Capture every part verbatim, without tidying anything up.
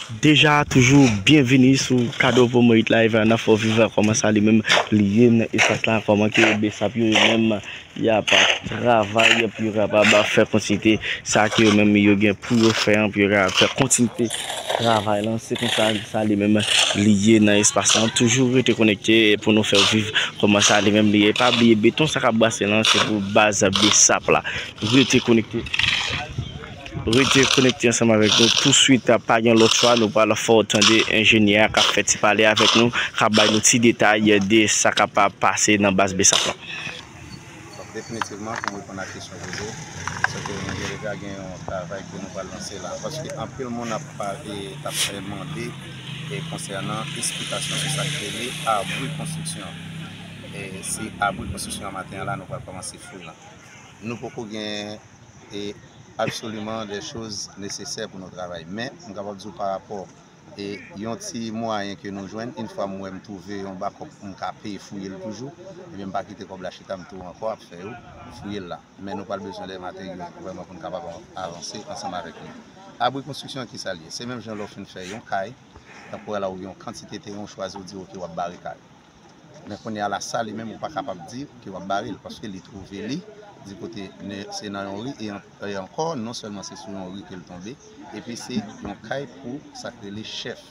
Deja toujou byenvini sou Kado Promo Hit Live. N ap fè w viv kòman sa li menm li ye nan espas la, kòman ke besap yo menm y ap travay pou yo kapab fè kontinite sa ke yo menm yo gen pou yo fè an, pou yo kapab fè kontinite travay lan. Se konsa sa li menm li ye nan espas lan. Toujou rete konekte pou nou fè w viv kòman sa li menm li ye. Pa bliye beton sa k ap brase lan se pou baz besap la. Rete konekte. Rete konekte ansanm avèk nou touswit. Pa gen lòt chwa, nou pral fè w tande enjenyè a k ap fè ti pale avèk nou, k ap bay nou ti detay de sa k ap pase nan baz besap lan. Definitivman, pou m reponn a kesyon poze, se ke nou gen deja gen yon travay ke nou pral lanse la. Paske anpil moun ap pale, t ap fè mande e konsènan esplikasyon sou sa k rele abri konstriksyon. E se abri konstriksyon an maten an la nou pral kòmanse fouy lan. Nou poko gen e absoliman de choz nesesè pou nou travay. Men, m kapab di w parapò e yon ti mwayen ke nou jwenn, yon fwa m wè m twouve yon bakòp pou m ka peye fouye l toujou, ebyen m pa kite kòb la chita, m tou ankò ap fè yo fouye l la. Men nou pral bezwen de materyo vrèman pou n kapab avanse ansanm avèk li. Abri konstriksyon an kisa l ye? Se menm jan lè w fin fè yon kay, tankou la ou gen yon kantite teren ou chwazi ou di oke w ap bare kay. Men kounye a la sa li menm ou pa kapab di ke w ap bare l paske li twouve li di kote se nan yon ri e ankò non sèlman se sou yon ri ke l tonbe epi se yon kay pou sa k rele chèf.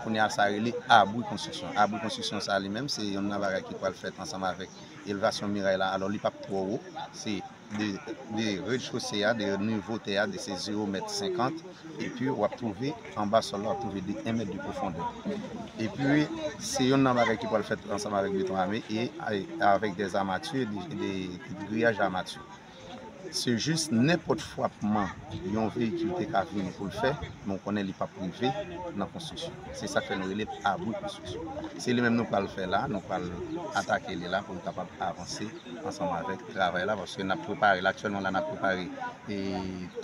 Kounye a sa rele abri konstriksyon. Abri konstriksyon sa li menm se yonn nan bagay ki pral fèt ansanm avèk elevasyon miray la. Alò li p ap twò wo, se de, de redchose a, de nivo tè a, de se zewo mèt senkant, epi w ap twouve anba sòl la, w ap twouve de en mèt de pwofondè. Epi, se yonn nan bagay ki pral fèt ansanm avèk beton ame e avèk de amati, de, de, de griyaj amati. Se jis nenpòt frapman yon veyikil te ka vini pou l fè, men w konnen li p ap rive nan konstriksyon. Se sa k fè nou rele abri konstriksyon. Se li menm nou pral fè la, nou pral atake li la pou nou kapab avanse ansanm avèk travay la, paske n ap prepare l aktyèlman la, n ap prepare e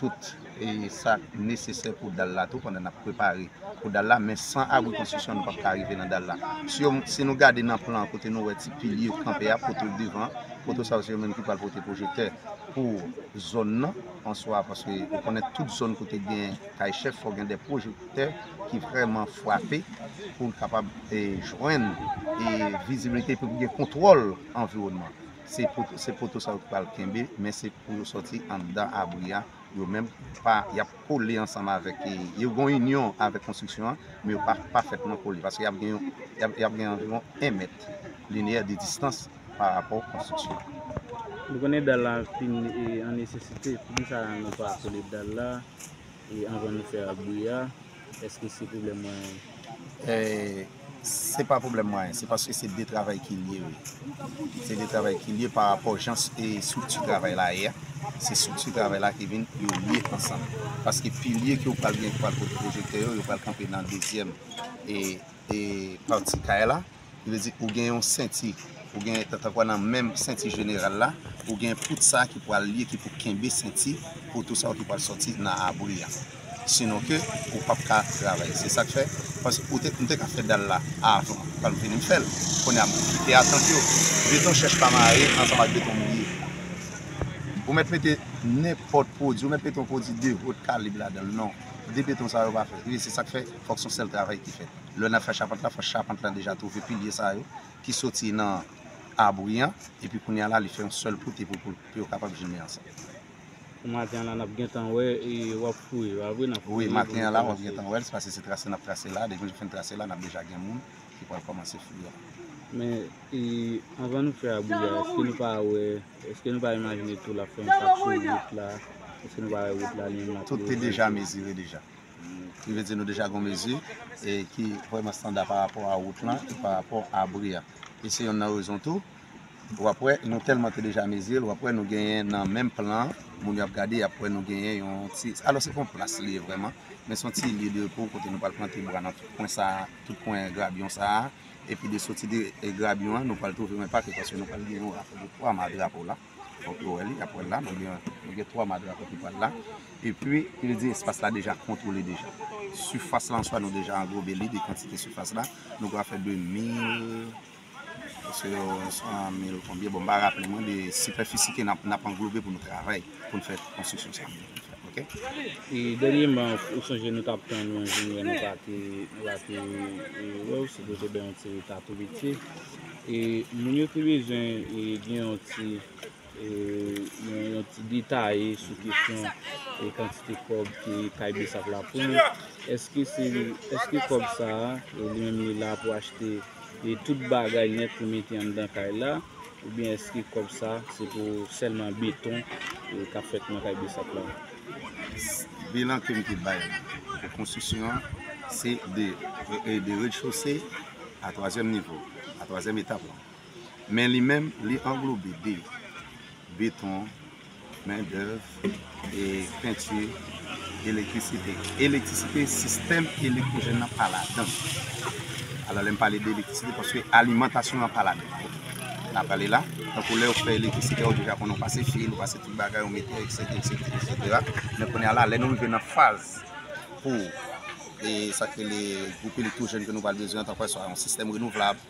tout e sa k nesesè pou dal la tou, pandan n ap prepare pou dal la, men san abri konstriksyon nou p ap ka rive nan dal la. Si, si nou gade nan plan kote nou wè ti pilye kanpe a, poto devan, poto sa yo se yo menm ki pral pote pwojektè pou zòn nan answa, paske ou konnen tout zòn kote gen kay chèf fò gen de pwojektè ki vrèman frape pou l kapab e, jwenn e, vizibilite epi pou gen kontwòl anviwònman. Se poto, se poto sa yo ki pral kenbe, men se pou yo sòti anndan abri a. Yo menm pa, y ap kole ansanm avèk, yo gen yon inyon avèk konstriksyon an, men yo pa pafètman kole paske y ap gen yon, y ap, y ap gen anviwon en mèt lineè de distans pa rapò konstriksyon an. Nou konnen dal la fin e, an nesesite, poukisa nou pa kole dal la e, anvan nou fè abri a? Èske se pwoblèm mwayen? Eh, se pa pwoblèm mwayen, se paske se de travay ki lye wi. Se de travay ki lye pa rapò jan e estrikti travay la ye a. Se estrikti travay la ki vin yo lye ansanm. Paske pilye ke ou pral gen ki pral pote pwojektè yo, yo pral kanpe nan dezyèm e, e pati kay la. Ki vle di ou gen yon senti, ou gen tankou nan menm senti jeneral la, ou gen pout sa ki pral lye ki pou kenbe senti poto sa yo ki pral sòti nan abri a. Sinon ke ou p ap ka travay. Se sa k fè, paske ou te, m te ka fè dal la avan, kan m vini m fè l. Kounye a m kite atant yo. Beton chèch pa mare ansanm ak beton mouye. Ou mèt mete nenpòt pwodui, ou mèt mete yon pwodui de wot kalib ladan l, non. De beton sa yo pa fèt. Wi, se sa k fè fòk se yon sèl travay ki fèt. Lè n ap fè chapant la, fò chapant la deja twouve pilye sa yo ki soti nan abri an, epi kounye a la li fè yon sèl pout epi pou, pou yo kapab jime ansanm. Pou maten an la n ap gentan wè e w ap fouye, pa vre? N ap fouye. Wi, maten an la w ap gentan wè l, se paske se trase n ap trase la, depi nou fin trase la, n ap deja gen moun ki pral kòmanse fouye la. Men, e, anvan nou fè abri a, èske nou pa wè, èske nou pa imajine tou l ap fè enpak sou wout la? Èske nou pa wè wout la li menm l ap... Tout te deja mezire deja. Ki vle di nou deja gen yon mezi e ki vrèman estanda pa rapò a wout lan e pa rapò a abri a. E se yonn nan rezon tou, w ap wè nou tèlman te deja mezire l, w ap wè nou genyen nan menm plan an, moun yo ap gade, y ap wè nou genyen yon ti, alò se pa yon plas li ye vrèman, men se yon ti lye de repo kote nou pral plante bwa nan tout kwen sa, tout kwen grabyon sa a, epi de soti de grabyon an, nou pral twouve yon enpak paske nou pral gen yon rapò de twa ma drapo la. Fòk yo wè li, y ap wè l la, nou gen, nou gen twa ma drapo ki pral la. Epi, ki vle di espas la deja kontwole deja. Sifas la answa nou deja anglobe li de kantite sifas la. Nou ka fè de mil, se san mil konbyen, bon, m pa raple mwen de sipèfisi ke n ap, n ap anglobe pou nou travay, pou n fè konstriksyon sa. E dènyèman, ou sonje nou t ap tann yon jounen, nou pa te, nou pa te, e, wè w, se te bay yon ti reta tou piti. E moun yo te bezwen, e, gen yon ti, e, yon, yon ti detaye sou kesyon, e, kantite kòb ke kay Besap la pran. Èske se, èske kòb sa a, e, li menm li la pou achte, e, tout bagay nèt pou mete anndan kay la? Oubyen èske kòb sa se pou sèlman beton, e, k ap fèt nan kay Besap la? Bilan ke m te bay pou konstriksyon an, se de, e, de rez-de-chaussée a twazyèm nivo, a twazyèm etap la. Men li menm, li anglobe de beton, mendèv, e penti, elektrisite. Elektrisite, sistèm elektwojèn nan pa ladan. Alò, lè m pale de elektrisite, paske alimantasyon an pa ladan. N a pale la, tankou lè yo fè elektrisite, ou deja konnen ou pase fil, ou pase tout bagay, ou mete, etsetera, etsetera. Men kounye a la, lè nou rive nan faz pou, e, sa k rele gwoup elektwojèn ke nou pral bezwen, tankou swa yon sistèm renouvlab,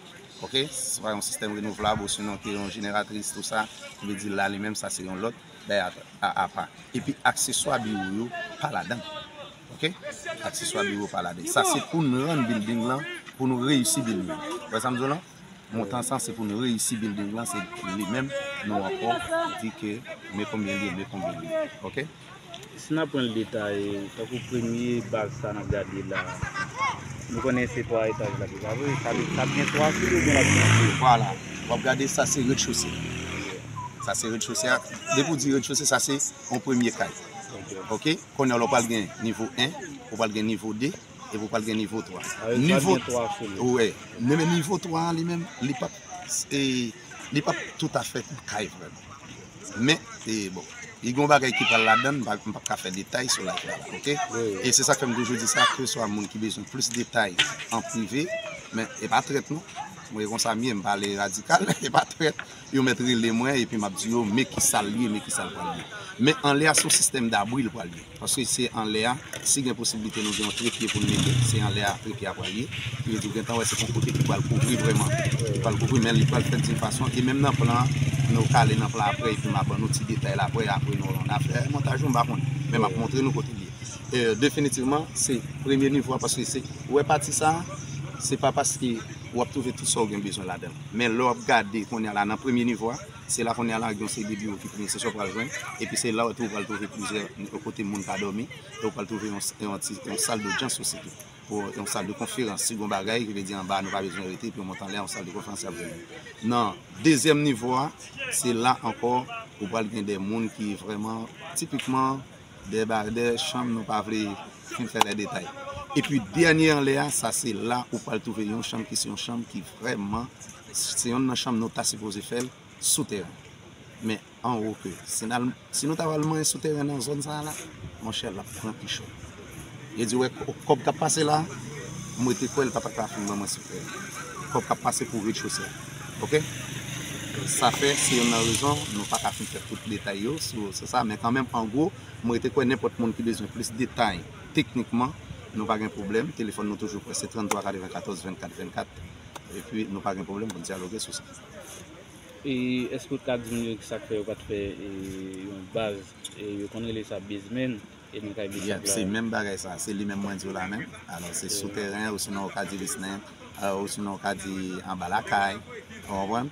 oke? Swa yon sistèm renouvlab, osinon ke yon jeneratris, tou sa, ki vle di la, li menm, sa se yon lòt bagay a, a, apa. Epi akseswa biwo yo pa ladan. Oke? Akseswa biwo pa ladan. Sa se pou n rann building lan, pou nou reyisi building lan. Ou wè sa m di w lan? Montan sa se pou n reyisi building lan, se li menm, nou ankò di ke men konbyen li ye, men konbyen li ye. Oke? Si n ap pran l detaye, tankou premye baz sa n ap gade la, nou konnen se twa etaj la deja vre, sa vle, sa ap gen twa sou li oubyen l ap gen de? Vwala, w ap gade sa se rez-de-chaussée. Sa se rez-de-chaussée a. Depi w di rez-de-chaussée, sa se yon premye kay. Oke. Oke? Kounye a la, w pral gen nivo en, ou pral gen nivo de, epi w pral gen nivo twa. Sa vle di w ap gen twa sou li. Wi. Men, men nivo twa a li menm, li p ap, e, li p ap toutafè kay vrèman. Men, e, bon, li gen yon bagay ki pral ladan, m pa, m p ap ka fè detay sou live la, oke? Wi, wi. E se sa k fè m toujou di sa, keseswa moun ki bezwen plis detay an prive, men e pa trèt non. Mwen konsa m ye, m pale radikal, e pa trèt. Yo mèt rele mwen, epi m ap di yo, men kisa l ye, men kisa l pral ye. Men anlè a, se yon sistèm dabri l pral ye. Paske se anlè a, si gen posiblite nou gen yon trepye pou n mete, se anlè a trepye a pral ye. Ki vle di w gentan wè se yon kote ki pral kouvri vrèman. Ki pral kouvri, men li pral fèt di yon fason. E menm nan plan an, nou ka ale nan plan aprè, epi m a ban nou ti detay la aprè, aprè nou, nan afè montaj yo, m pa konnen. Men m ap montre nou kote l ye. E, definitivman, se premye nivo a, paske se, ou wè pati sa, se pa paske w ap twouve tout sa w gen bezwen ladan l. Men lè w ap gade kounye a la nan premye nivo a, se la kounye a la gen yon seri de biwo ki premye se sa w pral jwenn, epi se la w tou w pral twouve plizyè kote moun ka dòmi, e w pral twouve yon, yon ti, yon sal dodyans osi tou. Pou yon sal de konferans, si gon bagay, ki vle di anba, nou pa bezwen rete, epi w monte anlè, yon sal de konferans y ap jwenn. Nan dezyèm nivo a, se la ankò, ou pral gen de moun ki vrèman, tipikman, de ba-, de chanm nou pa vle fin fè lè detay. Epi dènye anlè a, sa se la ou pral twouve yon chanm ki se yon chanm ki vrèman, se yonn nan chanm nou ta sipoze fè l sou tèren. Men anwo ke, si n al, si nou ta pral manyen sou tèren nan zòn sa a la, monchè, l ap pran pi cho. E di, wè, kò-, kòb k ap pase la, m rete kwè l pa ta ka fin ban mwen sou tèren. Kòb k ap pase pou rez-de-chaussée a. Oke? Sa fè, se yonn nan rezon, nou pa ka fin fè tout detay yo sou, sou sa, men kanmenm, an gwo, mwen rete kwè nenpòt moun ki bezwen plis detay teknikman, nou pa gen pwoblèm. Telefòn nou toujou prè, se tranntwa katrevenkatòz vennkat vennkat. Epi nou pa gen pwoblèm pou n dyaloge sou sa. E èske w ka di moun yo ki sa k fè yo pa t fè, e, yon baz, e, yo konn rele sa basement, e nan kay Bisap la? Se menm bagay sa, se li menm mwen di w la menm. Alò, se sou tèren, osinon ou ka di basement, osinon ou ka di anba lakay. Ou konprann?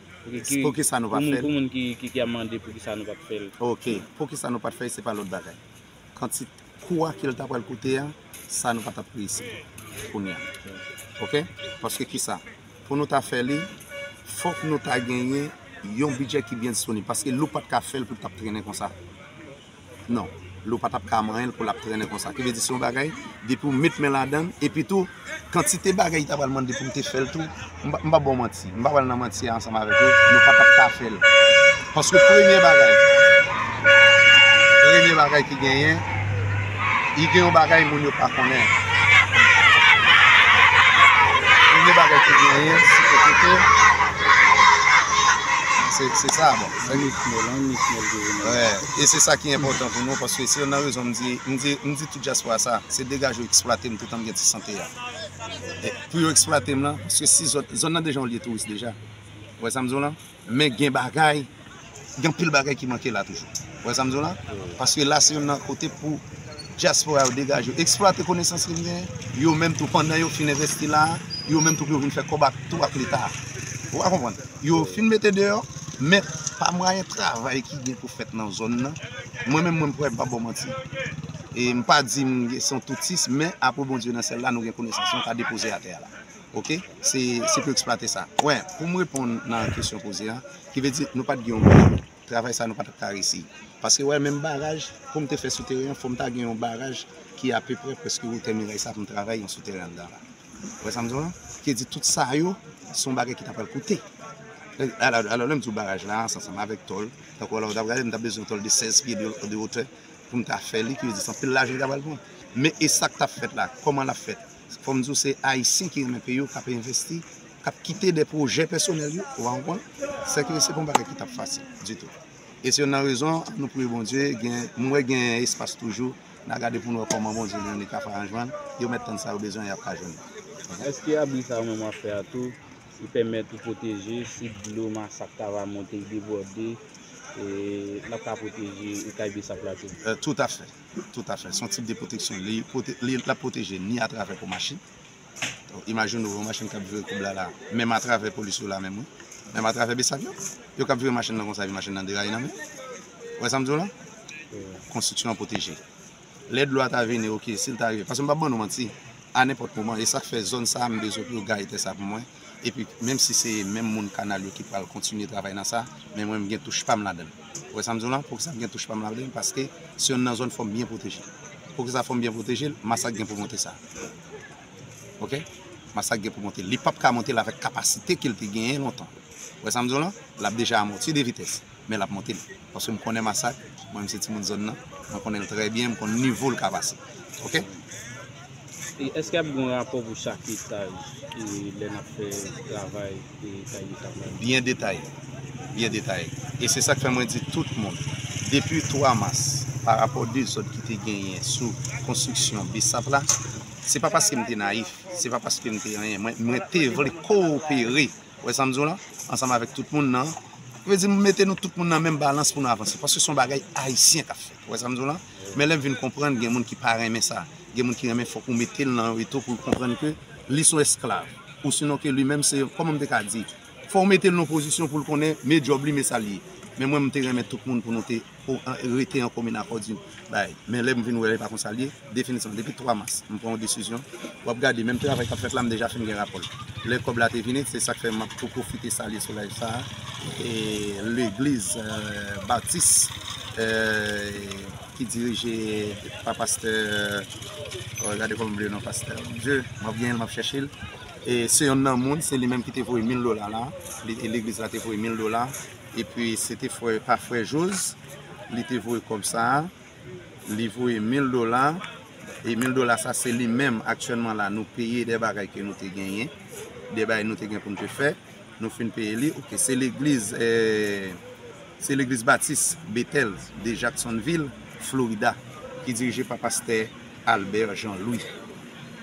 Poukisa nou pa fè l? Pou moun ki, ki, ki ap mande poukisa nou pa t fè l. Oke, poukisa nou pa t fè l, se pa lòt bagay. Kantite kou a ke l ta pral koute a, sa nou pa t ap reyisi kounye a. Oke? Paske kisa? Pou nou ta fè li, fòk nou ta genyen yon bidjè ki byen disponib. Paske Lou pa t ka fè l pou l t ap trennen konsa. Non, Lou pa t ap ka manyen l pou l ap trennen konsa. Ki vle di se yon bagay, depi w met men ladan l, epi tou, kantite bagay li ta pral mande pou m te fè l tou, m pa, m pa ba w manti, m pa pral nan manti a ansanm avèk ou, nou pa t ap ka fè l. Paske premye bagay, premye bagay ki genyen, li gen yon bagay moun yo pa konnen. Premye bagay ki genyen, se ke se, se sa, bon. Wè, e se sa ki enpòtan pou nou, paske se yonn nan rezon m di, m di, m di tout dyaspora sa, se degaje yo eksplwate m toutan m gen ti sante a. E pou yo eksplwate m lan, paske si zòn, zòn nan deja yon lye touris deja. Ou wè sa m di w lan? Men gen bagay, gen anpil bagay ki manke la toujou. Ou wè sa m di w lan? Paske la se yonn nan kote pou Dyaspora yo degaje yo, eksplwate konesans ki genyen, yo menm tou pandan yo fin envesti la, yo menm tou pou yo vin fè kòb ak tou ak Leta. Ou ka konprann? Yo fin mete deyò, men pa mwayen travay ki gen pou fèt nan zòn nan, mwen menm mwen m kwè m p ap ba w manti. E m pa di m se yon toutis, men apre Bondye nan syèl la, nou gen konesans nou ka depoze atè a la. Oke? Se, se pou eksplwate sa. Wè, pou m reponn nan kesyon poze a, ki vle di nou pa t gen yon travay sa nou pa t ap ka reyisi. Paske wè, menm baraj, pou m te fè sou teren an, fò m ta gen yon baraj ki apeprè prèske wotè miray sa pou m travay yon sou teren anndan la. Ou wè sa m di w lan? Ki di tout sa yo, se yon bagay ki ta pral koute. Alò, alò, lè m di w baraj la, se ansanm avèk tòl. Tankou alò, w t ap gade, m t ap bezwen yon tòl de sèz pye de, de wotè pou m ta fè li, ki vle di se anpil lajan ki ta pral pran. Men e sa k t ap fèt la, kòman l ap fèt? Fò m di w, se Ayisyen ki renmen peyi yo, k ap envesti, k ap kite de pwojè pèsonèl yo, ou pa konprann? Sèke se pa yon bagay ki t ap fasil ditou. E se youn nan rezon, nou priye Bondye, gen, m wè gen espas toujou, n a gade pou n wè kòman Bondye li menm li ka fè aranjman l, yo mèt tann sa yo bezwen, y ap ka jwenn li. Èske abri sa yo menm w ap fè a tou, li pèmèt ou pwoteje si dlo masak ta va monte, debòde, e, l ap ka pwoteje ou kay Besap la tou? Euh, tout à fait. Tout à fait. Se yon tip de pwoteksyon. Li pwote-, li, l ap pwoteje ni atravè pou machin. Donk, imajine w yon machin k ap vire koub la la, menm atravè polis yo la menm, wi. Menm atravè Besap yo. Yo k ap vire machin nan konsa, epi machin nan deraye nan men. Ou wè sa m di w la? Konstriksyon an pwoteje. Lè dlo a ta vini, oke, si l ta rive. Paske m p ap ban nou manti, a nenpòt moman, e sa k fè zòn sa a, m bezwen pou yo gaye tè sa pou mwen. Epi, menm si se menm moun kanal yo ki pral kontinye travay nan sa, men mwen, m gen touch pa m ladan l. Ou wè sa m di w lan? Poukisa m gen touch pa m ladan l? Paske se youn nan zòn fò m byen pwoteje. Poukisa fò m byen pwoteje l? Masak gen pou monte sa. Oke? Masak gen pou monte. Li p ap ka monte l avèk kapasite ke l te genyen lontan. Ou wè sa m di w lan? L ap deja amòti de vitès, men l ap monte l. Paske m konnen Masak, mwen menm se timoun zòn nan, mwen konnen l trè byen, m konn nivo l ka pase. Oke? E èske ap gen yon rapò pou chak etaj, e, lè n ap fè travay, e, kay Besap la? Byen detaye. Byen detaye. E se sa k fè mwen di tout moun, depi twa mas, pa rapò dezòd ki te genyen sou konstriksyon Besap la, se pa paske m te nayif, se pa paske m te anyen. Mwen, mwen te vle kowopere, ou wè sa m di w lan, ansanm avèk tout moun nan. Vle di, m mete nou tout moun nan menm balans pou nou avanse. Paske se yon bagay ayisyen k ap fèt. Ou wè sa m di w lan? Men lè m vin konprann, gen moun ki pa renmen sa. Gen moun ki renmen fòk ou mete l nan yon eto pou l konprann ke li se yon esklav. Ou sinon ke li menm se, kòman m te ka di? Fò w mete l nan pozisyon pou l konnen men djòb li, men sa l ye. Men mwen, m te renmen tout moun pou nou te o-, an, rete an komin akò di bay. Men lè m vin wè li pa konsa l ye, definitivman, depi twa mas, m pran yon desizyon. W ap gade, menm travay k ap fèt la, m deja fin gen rapò l. Lè kòb la te vini, se sa k fè m ap tou pwofite salye sou live sa a, e legliz, euh, batis, euh, ki dirije pa pastè, euh, gade kòman m bliye non pastè. Mon Dieu, m ap genyen l, m ap chèche l. E se yonn nan moun, se li menm ki te voye mil dola la. Li, e legliz la te voye mil dola. Epi se te frè, pa frè Joz, li te voye kòb sa a. Li voye mil dola. E mil dola sa, se li menm aktyèlman la, nou peye de bagay ke nou te genyen. De bagay nou te gen pou n te fè. Nou fin peye li. Oke, se legliz, eh, se legliz batis Betèl de Jacksonville, Florida, ki dirije pa pastè Albert Jean Louis.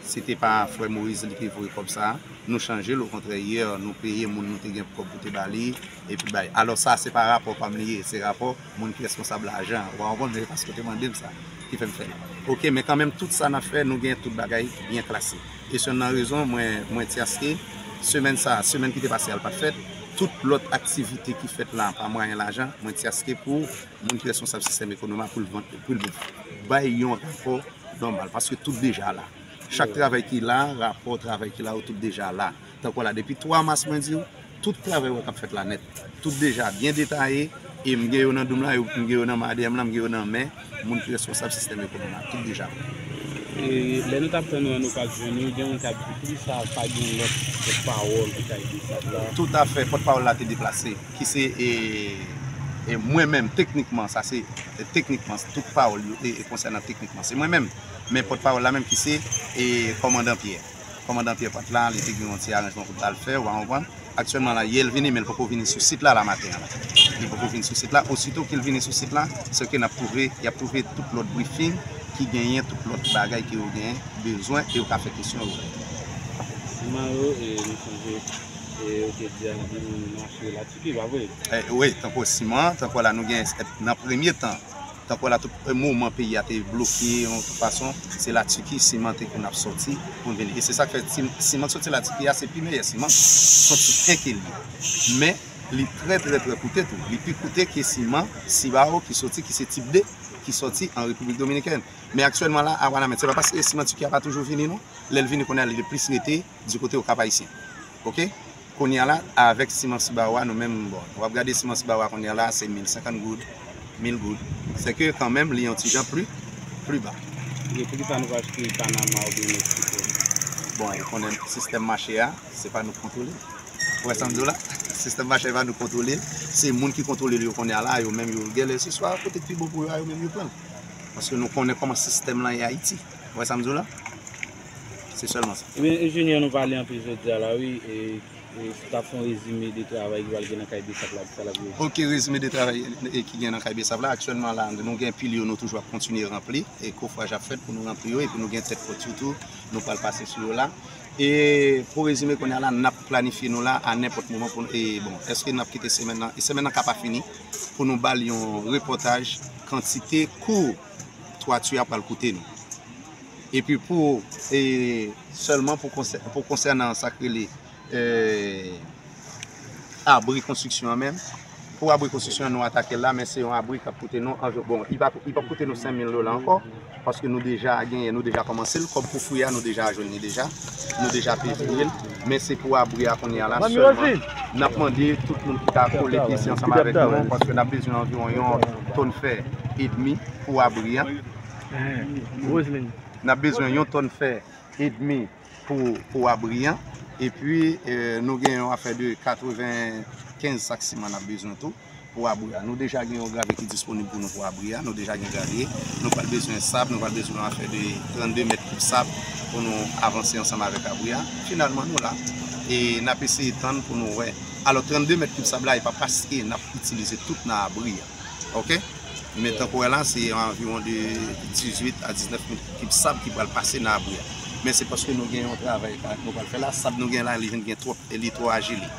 Se te pa frè Moïse li te voye kòb sa a. Nou chanje l, okontrè, yè, nou peye moun nou te gen kòb pou te ba li, epi bay. Alò, sa, se pa rapò pa m li ye, se rapò moun ki reskonsab lajan. Ou pa konprann, men paske w te mande m sa, ki fè m fè l. Oke, men kanmenm, tout sa n ap fè, nou gen tout bagay byen klase. E se youn nan rezon, mwen, mwen tyaske, semèn sa, semèn ki te pase a, l pa t fèt. Tout lòt aktivite ki fèt la, pa mwayen lajan, mwen tyaske pou moun ki reskonsab sistèm ekonomi a pou l vann, pou l bay yon rapò nòmal, paske tout deja la. Chak travay ki la, rapò travay ki la yo, tout deja la. Tankou la, depi twa mas, mwen di w, tout travay w wè k ap fèt la nèt. Tout deja byen detaye, e m gen yo nan doum la, yo, m gen yo nan M A D M lan, m gen yo nan men moun ki reskonsab sistèm ekonomi a. Tout deja la. E lè nou t ap tann ou an, nou pa t jwenn ou, gen moun k ap di, poukisa pa gen lòt pòtpawòl ki ta ede sa la? Toutafè, pòtpawòl la te deplase. Ki se, e, e mwen menm, teknikman, sa se, e, teknikman, tout pawòl yo, e, e konsènan teknikman, se mwen menm. Men pòtpawòl la menm ki se, e, kòmandan Pyè. Kòmandan Pyè pa t la, li te gen yon ti aranjman pou l t al fè, ou pa konprann. Aktyèlman la, yè l vini, men l poko vini sou sit la, la maten an la. Li poko vini sou sit la, osito ke l vini sou sit la, se ke n ap twouve, y ap twouve tout lòt briefing ki genyen, tout lòt bagay ke yo genyen bezwen, e yo ka fè kesyon yo. Siman yo, e, nou sonje, e, yo te di a, di nou mache la. Ki pa vre? Eh, wi, tankou siman, tankou la nou gen, nan premye tan, Tankou la, tout, e, moman peyi a te bloke yon tout fason, se Latiki siman te konn ap sòti pou n vini. E se sa k fè ti, siman k sòti Latiki a, se pi meyè siman, s on ti en ke l ye. Men, li trè, trè, trè koute tou. Li pi koute ke siman Cibao ki sòti, ki se tip de, ki sòti an Repiblik Dominikèn. Men aktyèlman la, a Wanament, se pa paske siman Tiki a pa toujou vini, non. Lè l vini kounye a, li plis rete di kote Okap Ayisyen. Oke? Kounye a la, avèk siman Cibao a, nou menm, bon, w ap gade siman Cibao a kounye a la, se mil senkant goud, mil goud. Se ke kanmenm, li yon ti jan pli, pli ba. E poukisa nou pa achte Panama oubyen Meksiko? Bon, ou konnen sistèm mache a, se pa nou k kontwole. Ou wè sa m di w la? Sistèm mache a, se pa nou k kontwole l. Se moun ki kontwole l yo kounye a la, yo menm yo genlè se swa kote k pi bon pou yo a, yo menm yo pran l. Paske nou konnen kòman sistèm lan ye Ayiti. Ou wè sa m di w la? Se sèlman sa. Ebyen, enjenyè, nou pale anpil jodi a la, wi. E, e si w ta fè yon rezime de travay ki pral gen nan kay BSAP la, ki sa l ap ye? Oke, rezime de travay, e, ki gen nan kay BSAP la. Aktyèlman la, nou gen pil yo, nou toujou ap kontinye ranpli. E kofraj ap fèt pou nou ranpli yo. Epi nou gen tèt kòt yo tou, nou pral pase sou yo la. E pou rezime kounye a la, n ap planifye nou la a nenpòt moman pou nou, e bon, èske n ap kite semèn nan? E semèn nan ka pa fini pou nou ba l yon repòtaj kantite kou twati a pral koute nou. Epi pou, e, sèlman pou konsè-, pou konsènan sa k rele, e, abri konstriksyon an menm, pou abri konstriksyon an, nou atake l la, men se yon abri k ap koute nou anvi-, bon, li p ap, li p ap koute nou senk mil dola ankò, paske nou deja genyen, nou deja kòmanse l, kòb pou fwi a, nou deja jwenn li deja, nou deja peye fwi l, men se pou abri a kounye a la sèlman. N ap mande tout moun ki ka kole pyese ansanm avèk nou, paske n ap bezwen anviwon yon tòn fè edmi pou abri a. N ap bezwen yon tòn fè edmi pou, pou abri a. Epi, e, nou gen yon afè de katrevenkenz sak siman n ap bezwen tou pou abri a. Nou deja gen yon grave ki disponib pou nou pou abri a. Nou deja gen grave. Nou pral bezwen sab, nou pral bezwen yon afè de trannde mèt kib sab pou nou avanse ansanm avèk abri a. Finalman, nou la. E n ap eseye tann pou nou wè. Alò, trannde mèt kib sab la, e pa paske n ap itilize tout nan abri a. Oke? Men tankou wè la, se anviwon de dizuit a diznèf mèt kib sab ki pral pase nan abri a. Men se paske nou gen yon travay ka-, nou pral fè la. Sab nou gen la, li vin gen twòp, e li twò ajili.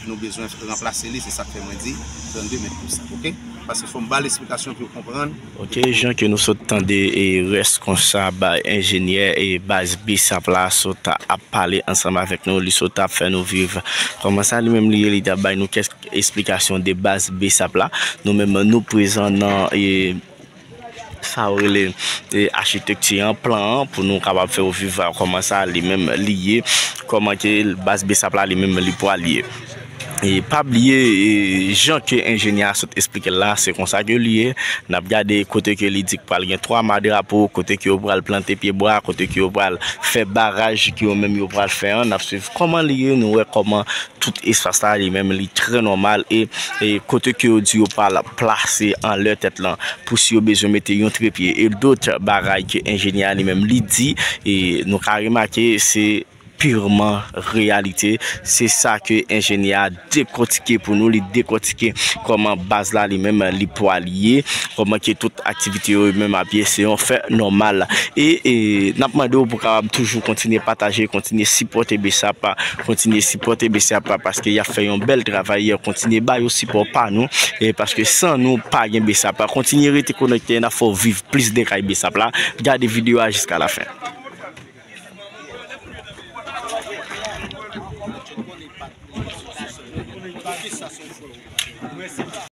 Nou bezwen ranplase li, se sa k fè mwen di trannde mèt kib sab, oke? Paske fò m ba l esplikasyon pou yo konprann. Oke, jan ke nou sot tande e rès konsa ba enjenyè e baz BSAP la sot ap pale ansanm avèk nou, li sot ap fè nou viv kòman sa li menm li ye, li t ap bay nou kèk esplikasyon de baz BSAP la. Nou menm, nou prezan nan, e, sa yo rele, e, achitekti an, plan an, pou nou kapab fè w viv kòman sa li menm li ye, kòman ke baz BSAP la li menm li pral ye. E pa bliye, e, jan ke enjenyè a sot esplike l la, se konsa ke li ye. N ap gade kote ke li di k pral gen twa ma drapo, kote ke yo pral plante pye bwa, kote ke yo pral fè baraj ke yo menm yo pral fè an. N ap swiv kòman li ye, nou wè kòman tout espas la li menm li trè nòmal e, e kote ke yo di yo pral plase anlè tèt lan pou si yo bezwen mete yon trepye e dòt bagay ke enjenyè a li menm li di, e nou ka remake se pirman reyalite. Se sa ke enjenyè a dekòtike pou nou, li dekòtike kòman baz la li menm li pral ye, kòman ke tout aktivite yo menm ap ye, se yon fè nòmal. E, e n ap mande w pou kapab toujou kontinye pataje, kontinye sipòte BSAP, kontinye sipòte BSAP paske y ap fè yon bèl travay, kontinye ba yo sipò pa nou, e paske san nou pa gen BSAP. Kontinye rete konekte, n ap fè w viv plis de kay BSAP la. Gade videyo a jiska lafen.